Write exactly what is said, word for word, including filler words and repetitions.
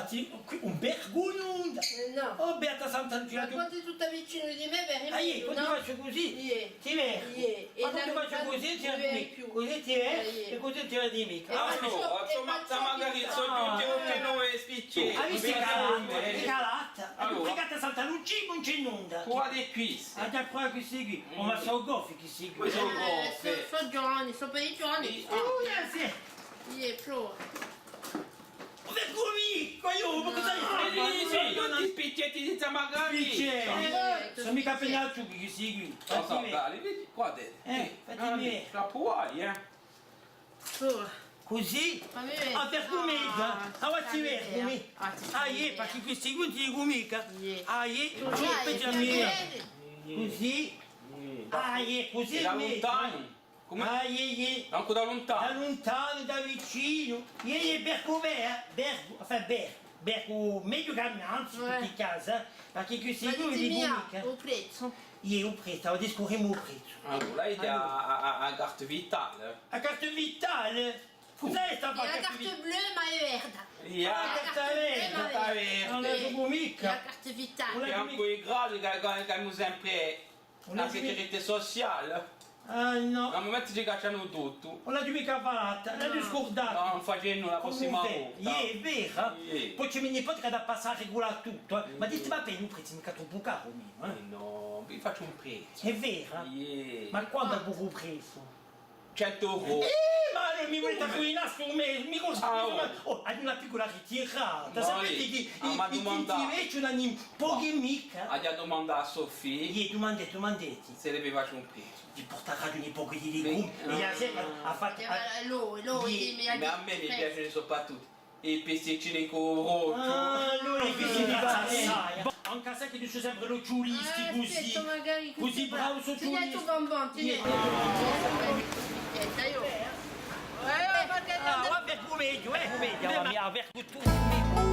Ti, quì, ùn vecu nunda. Eh, nò. Oh, Beata Santa Lucia, ma quandu tù t'avvicini di mè, vedi, ah, iè, quandu facciu cusì, ti vecu. Iè, ma quandu facciu cusì, ti vecu. Cusì ti vecu, eh, è cusì ti vedi micca. Allora, insomma, magari sò ghjunti tutti noi spicciosi. Hai vistu chì calata? Allora. Pregate Santa Lucia, ùn ci hè nunda. Quale hè questa? Aghju da pruvà questi quì. Oh, ma sò goffi questi quì. Questi sò goffi. Sò, sò ghjovani, sò per i ghjovani. Iè, prova. Ùn vecu micca, eiu, ma cosa hai fattu? Sì, sì, tutti spicciosi, senza magari. Spicciosi. Eh, sò micca appena ciucchi questi quì. Fatti vede. Dai, vedi, guarda. Eh, fatti vede. Troppu guai, eh. Cusì? Fammi vede. Ah, per cum'è, ah, fatti vede. Ah, iè, perchè questi quì ùn ti dicu micca. Ah, iè, cusì, aspetta, cusì. Ah, iè, cusì. È da luntanu? Cum'è? Ah, iè, iè. Ancu da luntanu? Da luntanu, da vicinu. Iè, iè, per cum'è, eh? Per, enfin, per, per cu-, megliu chè innanzu, in tutti i casi, eh. Perchè questi quì ùn li dicu micca. Ma dì mi u prezzu. Iè, u prezzu, avà discurrimu u prezzu. Allora, avete a, a, a, a carta vitale? A carta vitale? Cos'hè sta carta vitale? Hè a carta bleue, ma hè verda. Ah, a carta verda. Carta verde. Ùn la trovu micca. Hè a carta vitale. È ancu i gradi chì, chì, chì emu sempre a sécurité sociale. Ah, nò. À u mumentu ci caccianu tuttu. Ùn l'aghju micca fatta, l'aghju scurdata. Nò, ùn face nunda, a prossima volta. Iè, hè vera. Iè. Po ci hè u me nipote chì hà da passà à regulà tuttu, eh. Ma dite, và bè, u prezzu micca troppu caru, mì, eh. Eh nò, vi facciu un prezzu. Hè vera? Iè. Ma quantu hè u prezzu? Centu euro. Eh, ma allora mi vulete arruvinà stu mese, mi così, oh, aghju una piccula ritirata. Sapete chì i, i tinti vechji ùn ani pochi micca. Aghju da dumandà à Sophie. Iè, dumandate, dumandate. S'ella vi face un prezzu. Li purtaraghju un pocu di legumi. È a sera hà fattu, eh, ma à mè mi piacenu soprattuttu i pizziccini cù u brocciu. Ah, allora i pizziccini assai. Ancu s'è chì tù sì sempre l'oculisti, cusì. Cusì bravu, sò oculisti. Tieni u bonbon, tieni. Iè. Eh, va bè, cum'è, eh, cum'è, ma mi avvertu tuttu.